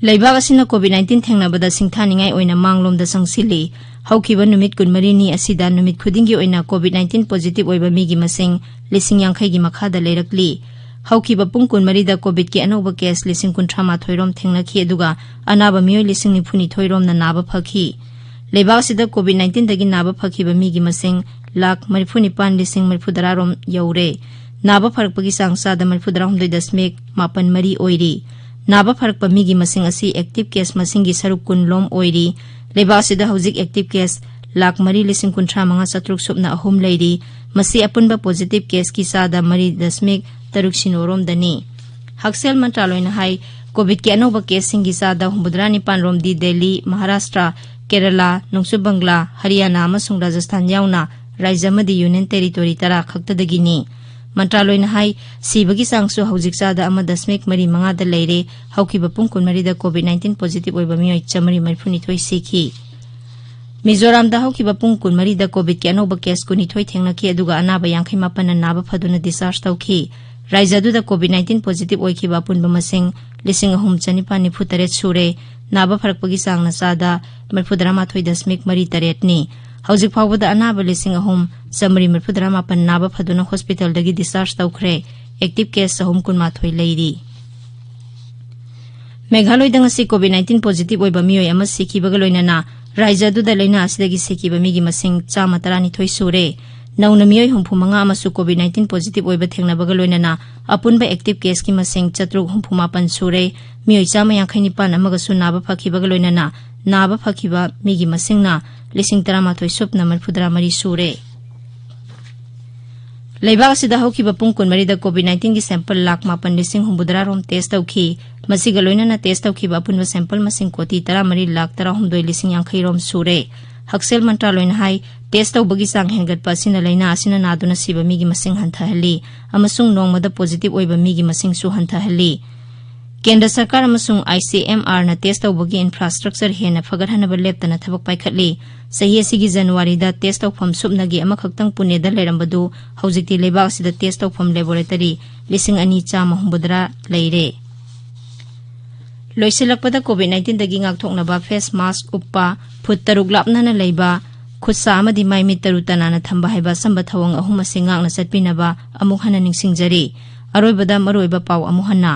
ꯂꯩꯕꯥꯛ ꯑꯁꯤꯅ ꯀꯣꯚꯤꯗ ꯅꯥꯏꯟꯇꯤꯟ ꯊꯦꯡꯅꯕꯗ ꯁꯤꯡꯊꯥꯅꯤꯡꯉꯥꯏ ꯑꯣꯏꯅ ꯃꯥꯡꯂꯣꯝꯗ ꯆꯪꯁꯤꯜꯂꯤ꯫ ꯍꯧꯈꯤꯕ ꯅꯨꯃꯤꯠ ꯀꯨꯟꯃꯔꯤꯅꯤ ꯑꯁꯤꯗ ꯅꯨꯃꯤꯠ ꯈꯨꯗꯤꯡꯒꯤ ꯑꯣꯏꯅ ꯀꯣꯚꯤꯗ ꯅꯥꯏꯟꯇꯤꯟ ꯄꯣꯖꯤꯇꯤꯚ ꯑꯣꯏꯕ ꯃꯤꯒꯤ ꯃꯁꯤꯡ ꯂꯤꯁꯤꯡ ꯌꯥꯡꯈꯩꯒꯤ ꯃꯈꯥꯗ ꯂꯩꯔꯛꯂꯤ꯫ ꯍꯧꯈꯤꯕ ꯄꯨꯡ ꯀꯨꯟꯃꯔꯤꯗ ꯀꯣꯚꯤꯗꯀꯤ ꯑꯅꯧꯕ ꯀꯦꯁ ꯂꯤꯁꯤꯡ ꯀꯨꯟꯊ꯭ꯔꯥ ꯃꯥꯊꯣꯏ ꯔꯣꯝ ꯊꯦꯡꯅꯈꯤ, ꯑꯗꯨꯒ ꯑꯅꯥꯕ ꯃꯤꯑꯣꯏ ꯂꯤꯁꯤꯡ ꯅꯤꯐꯨ ꯅꯤꯊꯣꯏ ꯔꯣꯝꯅ ꯅꯥꯕ ꯐꯈꯤ꯫ ꯂꯩꯕꯥꯛ ꯑꯁꯤꯗ ꯀꯣꯚꯤꯗ ꯅꯥꯏꯟꯇꯤꯟꯗꯒꯤ ꯅꯥꯕ ꯐꯈꯤꯕ ꯃꯤꯒꯤ ꯃꯁꯤꯡ ꯂꯥꯈ ꯃꯔꯤꯐꯨ ꯅꯤꯄꯥꯟ ꯂꯤꯁꯤꯡ ꯃꯔꯤꯐꯨ ꯇꯔꯥ ꯔꯣꯝ ꯌꯧꯔꯦ꯫ ꯅꯥꯕ ꯐꯔꯛꯄꯒꯤ ꯆꯥꯡ ꯆꯥꯗ ꯃꯔꯤꯐꯨ ꯇꯔꯥꯍꯨꯝꯗꯣꯏ ꯗꯁꯃꯤꯛ ꯃꯥꯄꯟ ꯃꯔꯤ ꯑꯣꯏꯔꯤ꯫ ꯅꯥꯕ ꯐꯔꯛꯄ ꯃꯤꯒꯤ ꯃꯁꯤꯡ ꯑꯁꯤ ꯑꯦꯛꯇꯤꯚ ꯀꯦꯁ ꯃꯁꯤꯡꯒꯤ ꯁꯔꯨꯛ ꯀꯨꯟ ꯂꯣꯝ ꯑꯣꯏꯔꯤ꯫ ꯂꯩꯕꯥꯛ ꯑꯁꯤꯗ ꯍꯧꯖꯤꯛ ꯑꯦꯛꯇꯤꯚ ꯀꯦꯁ ꯂꯥꯈ ꯃꯔꯤ ꯂꯤꯁꯤꯡ ꯀꯨꯟꯊ꯭ꯔꯥ ꯃꯉꯥ ꯆꯥꯇ꯭ꯔꯨꯛ ꯁꯨꯞꯅ ꯑꯍꯨꯝ ꯂꯩꯔꯤ꯫ ꯃꯁꯤ ꯑꯄꯨꯟꯕ ꯄꯣꯖꯤꯇꯤꯚ ꯀꯦꯁꯀꯤ ꯆꯥꯗ ꯃꯔꯤ ꯗꯁꯃꯤꯛ ꯇꯔꯨꯛ ꯁꯤꯅꯣꯔꯣꯝꯗꯅꯤ꯫ ꯍꯛꯁꯦꯜ ꯃꯟꯇ꯭ꯔꯥꯂꯣꯏꯅ ꯍꯥꯏ, ꯀꯣꯚꯤꯗꯀꯤ ꯑꯅꯧꯕ ꯀꯦꯁꯁꯤꯡꯒꯤ ꯆꯥꯗ ꯍꯨꯝꯐꯨꯇꯔꯥ ꯅꯤꯄꯥꯟ ꯔꯣꯝꯗꯤ ꯗꯦꯜꯂꯤ, ꯃꯍꯥꯔꯥꯁꯇ꯭ꯔ, ꯀꯦꯔꯂꯥ, ꯅꯣꯡꯆꯨꯞ ꯕꯪꯒ꯭ꯂꯥ, ꯍꯔꯤꯌꯥꯅꯥ ꯑꯃꯁꯨꯡ ꯔꯥꯖꯁꯊꯥꯟ ꯌꯥꯎꯅ ꯔꯥꯖ꯭ꯌ ꯑꯃꯗꯤ ꯌꯨꯅꯤꯌꯟ ꯇꯦꯔꯤꯇꯣꯔꯤ ꯇꯔꯥ ꯈꯛꯇꯗꯒꯤꯅꯤ꯫ ꯃꯟꯇ꯭ꯔꯥꯂꯣꯏꯅ ꯍꯥꯏ, ꯁꯤꯕꯒꯤ ꯆꯥꯡꯁꯨ ꯍꯧꯖꯤꯛ ꯆꯥꯗ ꯑꯃ ꯗꯁꯃꯤꯛ ꯃꯔꯤ ꯃꯉꯥꯗ ꯂꯩꯔꯦ꯫ ꯍꯧꯈꯤꯕ ꯄꯨꯡ ꯀꯨꯟꯃꯔꯤꯗ ꯀꯣꯚꯤꯗ ꯅꯥꯏꯟꯇꯤꯟ ꯄꯣꯖꯤꯇꯤꯚ ꯑꯣꯏꯕ ꯃꯤꯑꯣꯏ ꯆꯥꯃꯔꯤ ꯃꯔꯤꯐꯨꯅꯤꯊꯣꯏ ꯁꯤꯈꯤ꯫ ꯃꯤꯖꯣꯔꯥꯝꯗ ꯍꯧꯈꯤꯕ ꯄꯨꯡ ꯀꯨꯟꯃꯔꯤꯗ ꯀꯣꯚꯤꯗꯀꯤ ꯑꯅꯧꯕ ꯀꯦꯁ ꯀꯨꯟꯅꯤꯊꯣꯏ ꯊꯦꯡꯅꯈꯤ, ꯑꯗꯨꯒ ꯑꯅꯥꯕ ꯌꯥꯡꯈꯩ ꯃꯥꯄꯟꯅ ꯅꯥꯕ ꯐꯗꯨꯅ ꯗꯤꯁꯆꯥꯔꯖ ꯇꯧꯈꯤ꯫ ꯔꯥꯖ꯭ꯌ ꯑꯗꯨꯗ ꯀꯣꯚꯤꯗ ꯅꯥꯏꯟꯇꯤꯟ ꯄꯣꯖꯤꯇꯤꯚ ꯑꯣꯏꯈꯤꯕ ꯑꯄꯨꯟꯕ ꯃꯁꯤꯡ ꯂꯤꯁꯤꯡ ꯑꯍꯨꯝ ꯆꯅꯤꯄꯥꯟ ꯅꯤꯐꯨ ꯇꯔꯦꯠ ꯁꯨꯔꯦ꯫ ꯅꯥꯕ ꯐꯔꯛꯄꯒꯤ ꯆꯥꯡꯅ ꯆꯥꯗ ꯃꯔꯤꯐꯨꯇꯔꯥ ꯃꯥꯊꯣꯏ ꯗꯁꯃꯤꯛ ꯃꯔꯤ ꯇꯔꯦꯠꯅꯤ꯫ ꯍꯧꯖꯤꯛ ꯐꯥꯎꯕꯗ ꯑꯅꯥꯕ ꯂꯤꯁꯤꯡ ꯑꯍꯨꯝ ꯆꯥꯃꯔꯤ ꯃꯔꯤꯐꯨꯇꯔꯥ ꯃꯥꯄꯟ ꯅꯥꯕ ꯐꯗꯨꯅ ꯍꯣꯁꯄꯤꯇꯥꯜꯗꯒꯤ ꯗꯤꯁꯆꯥꯔꯖ ꯇꯧꯈ꯭ꯔꯦ꯫ ꯑꯦꯛꯇꯤꯚ ꯀꯦꯁ ꯆꯍꯨꯝ ꯀꯨꯟꯃꯥꯊꯣꯏ ꯂꯩꯔꯤ꯫ ꯃꯦꯘꯥꯂꯣꯏꯗ ꯉꯁꯤ ꯀꯣꯚꯤꯗ ꯅꯥꯏꯟꯇꯤꯟ ꯄꯣꯖꯤꯇꯤꯚ ꯑꯣꯏꯕ ꯃꯤꯑꯣꯏ ꯑꯃ ꯁꯤꯈꯤꯕꯒ ꯂꯣꯏꯅꯅ ꯔꯥꯖ꯭ꯌ ꯑꯗꯨꯗ ꯂꯥꯏꯅꯥ ꯑꯁꯤꯗꯒꯤ ꯁꯤꯈꯤꯕ ꯃꯤꯒꯤ ꯃꯁꯤꯡ ꯆꯥꯝꯃ ꯇꯔꯥꯅꯤꯊꯣꯏ ꯁꯨꯔꯦ꯫ ꯅꯧꯅ ꯃꯤꯑꯣꯏ ꯍꯨꯝꯐꯨ ꯃꯉꯥ ꯑꯃꯁꯨ ꯀꯣꯚꯤꯗ ꯅꯥꯏꯟꯇꯤꯟ ꯄꯣꯖꯤꯇꯤꯚ ꯑꯣꯏꯕ ꯊꯦꯡꯅꯕꯒ ꯂꯣꯏꯅꯅ ꯑꯄꯨꯟꯕ ꯑꯦꯛꯇꯤꯚ ꯀꯦꯁꯀꯤ ꯃꯁꯤꯡ ꯆꯥꯇ꯭ꯔꯨꯛ ꯍꯨꯝꯐꯨ ꯃꯥꯄꯟ ꯁꯨꯔꯦ꯫ ꯃꯤꯑꯣꯏ ꯆꯥꯝꯃ ꯌꯥꯡꯈꯩ ꯅꯤꯄꯥꯟ ꯑꯃꯒꯁꯨ ꯅꯥꯕ ꯐꯈꯤꯕꯒ ꯂꯣꯏꯅꯅ ꯅꯥꯕ ꯐꯈꯤꯕ ꯃꯤꯒꯤ ꯃꯁꯤꯡꯅ ꯂꯤꯁꯤꯡ ꯇꯔꯥꯃꯥꯊꯣꯏ ꯁꯨꯞꯅ ꯃꯔꯤꯐꯨꯇꯔꯥ ꯃꯔꯤ ꯁꯨꯔꯦ꯫ ꯂꯩꯕꯥꯛ ꯑꯁꯤꯗ ꯍꯧꯈꯤꯕ ꯄꯨꯡ ꯀꯨꯟꯃꯔꯤꯗ ꯀꯣꯚꯤꯗ ꯅꯥꯏꯟꯇꯤꯟꯒꯤ ꯁꯦꯝꯄꯜ ꯂꯥꯈ ꯃꯥꯄꯟ ꯂꯤꯁꯤꯡ ꯍꯨꯝꯐꯨꯇꯔꯥ ꯔꯣꯝ ꯇꯦꯁ ꯇꯧꯈꯤ꯫ ꯃꯁꯤꯒ ꯂꯣꯏꯅꯅ ꯇꯦꯁ ꯇꯧꯈꯤꯕ ꯑꯄꯨꯟꯕ ꯁꯦꯝꯄꯜ ꯃꯁꯤꯡ ꯀꯣꯇꯤ ꯇꯔꯥꯃꯔꯤ ꯂꯥꯈ ꯇꯔꯥꯍꯨꯝꯗꯣꯏ ꯂꯤꯁꯤꯡ ꯌꯥꯡꯈꯩ ꯔꯣꯝ ꯁꯨꯔꯦ꯫ ꯍꯛꯁꯦꯜ ꯃꯟꯇ꯭ꯔꯥꯂꯣꯏꯅ ꯍꯥꯏ, ꯇꯦꯁ ꯇꯧꯕꯒꯤ ꯆꯥꯡ ꯍꯦꯟꯒꯠꯄ ꯑꯁꯤꯅ ꯂꯥꯏꯅꯥ ꯑꯁꯤꯅ ꯅꯥꯗꯨꯅ ꯁꯤꯕ ꯃꯤꯒꯤ ꯃꯁꯤꯡ ꯍꯟꯊꯍꯜꯂꯤ ꯑꯃꯁꯨꯡ ꯅꯣꯡꯃꯗ ꯄꯣꯖꯤꯇꯤꯚ ꯑꯣꯏꯕ ꯃꯤꯒꯤ ꯃꯁꯤꯡꯁꯨ ꯍꯟꯊꯍꯜꯂꯤ꯫ ꯀꯦꯟꯗ꯭ꯔ ꯁꯔꯀꯥꯔ ꯑꯃꯁꯨꯡ ꯑꯥꯏ ꯁꯤ ꯑꯦꯝ ꯑꯥꯔꯅ ꯇꯦꯁ ꯇꯧꯕꯒꯤ ꯏꯟꯐ꯭ꯔꯥꯁ꯭ꯇ꯭ꯔꯛꯆꯔ ꯍꯦꯟꯅ ꯐꯒꯠꯍꯟꯅꯕ ꯂꯦꯞꯇꯅ ꯊꯕꯛ ꯄꯥꯏꯈꯠꯂꯤ꯫ ꯆꯍꯤ ꯑꯁꯤꯒꯤ ꯖꯅꯋꯥꯔꯤꯗ ꯇꯦꯁ ꯇꯧꯐꯝ ꯁꯨꯞꯅꯒꯤ ꯑꯃꯈꯛꯇꯪ ꯄꯨꯅꯦꯗ ꯂꯩꯔꯝꯕꯗꯨ ꯍꯧꯖꯤꯛꯇꯤ ꯂꯩꯕꯥꯛ ꯑꯁꯤꯗ ꯇꯦꯁ ꯇꯧꯐꯝ ꯂꯦꯕꯣꯔꯦꯇꯔꯤ ꯂꯤꯁꯤꯡ ꯑꯅꯤ ꯆꯥꯝꯃ ꯍꯨꯝꯐꯨꯇꯔꯥ ꯂꯩꯔꯦ꯫ ꯂꯣꯏꯁꯤꯜꯂꯛꯄꯗ ꯀꯣꯚꯤꯗ ꯅꯥꯏꯟꯇꯤꯟꯗꯒꯤ ꯉꯥꯛꯊꯣꯛꯅꯕ ꯐꯦꯁ ꯃꯥꯁꯛ ꯎꯞꯄ, ꯐꯨꯠ ꯇꯔꯨꯛ ꯂꯥꯞꯅꯅ ꯂꯩꯕ, ꯈꯨꯠꯁꯥ ꯑꯃꯗꯤ ꯃꯥꯏ ꯃꯤꯠ ꯇꯔꯨ ꯇꯅꯥꯟꯅ ꯊꯝꯕ ꯍꯥꯏꯕ ꯑꯆꯝꯕ ꯊꯧꯑꯣꯡ ꯑꯍꯨꯝ ꯑꯁꯤ ꯉꯥꯛꯅ ꯆꯠꯄꯤꯅꯕ ꯑꯃꯨꯛ ꯍꯟꯅ ꯅꯤꯡꯁꯤꯡꯖꯔꯤ꯫ ꯑꯔꯣꯏꯕꯗ ꯃꯔꯨꯑꯣꯏꯕ ꯄꯥꯎ ꯑꯃꯨꯛ ꯍꯟꯅ꯫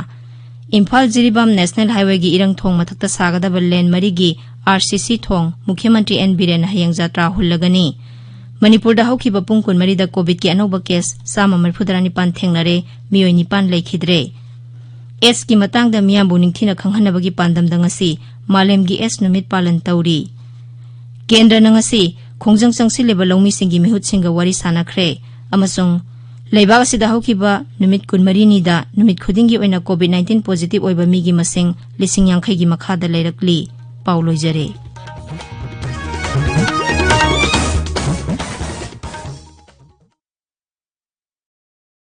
ꯏꯝꯐꯥꯜ ꯖꯤꯔꯤꯕꯥꯝ ꯅꯦꯁꯅꯦꯜ ꯍꯥꯏꯋꯦꯒꯤ ꯏꯔꯪ ꯊꯣꯡ ꯃꯊꯛꯇ ꯁꯥꯒꯗꯕ ꯂꯦꯟ ꯃꯔꯤꯒꯤ ꯑꯥꯔ ꯁꯤ ꯁꯤ ꯊꯣꯡ ꯃꯨꯈ꯭ꯌ ꯃꯟꯇ꯭ꯔꯤ ꯑꯦꯟ ꯕꯤꯔꯦꯟꯅ ꯍꯌꯦꯡ ꯖꯥꯇ꯭ꯔꯥ ꯍꯨꯜꯂꯒꯅꯤ꯫ ꯃꯅꯤꯄꯨꯔꯗ ꯍꯧꯈꯤꯕ ꯄꯨꯡ ꯀꯨꯟꯃꯔꯤꯗ ꯀꯣꯚꯤꯗꯀꯤ ꯑꯅꯧꯕ ꯀꯦꯁ ꯆꯥꯝꯃ ꯃꯔꯤꯐꯨꯇꯔꯥ ꯅꯤꯄꯥꯟ ꯊꯦꯡꯅꯔꯦ, ꯃꯤꯑꯣꯏ ꯅꯤꯄꯥꯟ ꯂꯩꯈꯤꯗ꯭ꯔꯦ꯫ ꯑꯦꯗꯁꯀꯤ ꯃꯇꯥꯡꯗ ꯃꯤꯌꯥꯝꯕꯨ ꯅꯤꯡꯊꯤꯅ ꯈꯪꯍꯟꯅꯕꯒꯤ ꯄꯥꯟꯗꯝꯗ ꯉꯁꯤ ꯃꯥꯂꯦꯝꯒꯤ ꯑꯦꯗꯁ ꯅꯨꯃꯤꯠ ꯄꯥꯂꯟ ꯇꯧꯔꯤ꯫ ꯀꯦꯟꯗ꯭ꯔꯅ ꯉꯁꯤ ꯈꯣꯡꯖꯪ ꯆꯪꯁꯤꯜꯂꯤꯕ ꯂꯧꯃꯤꯁꯤꯡꯒꯤ ꯃꯤꯍꯨꯠꯁꯤꯡꯒ ꯋꯥꯔꯤ ꯁꯥꯟꯅꯈ꯭ꯔꯦ ꯑꯃꯁꯨꯡ ꯂꯩꯕꯥꯛ ꯑꯁꯤꯗ ꯍꯧꯈꯤꯕ ꯅꯨꯃꯤꯠ ꯀꯨꯟꯃꯔꯤꯅꯤꯗ ꯅꯨꯃꯤꯠ ꯈꯨꯗꯤꯡꯒꯤ ꯑꯣꯏꯅ COVID nineteen positive ꯑꯣꯏꯕ ꯃꯤꯒꯤ ꯃꯁꯤꯡ ꯂꯤꯁꯤꯡ ꯌꯥꯡꯈꯩꯒꯤ ꯃꯈꯥꯗ ꯂꯩꯔꯛꯂꯤ꯫ ꯄꯥꯎ ꯂꯣꯏꯖꯔꯦ꯫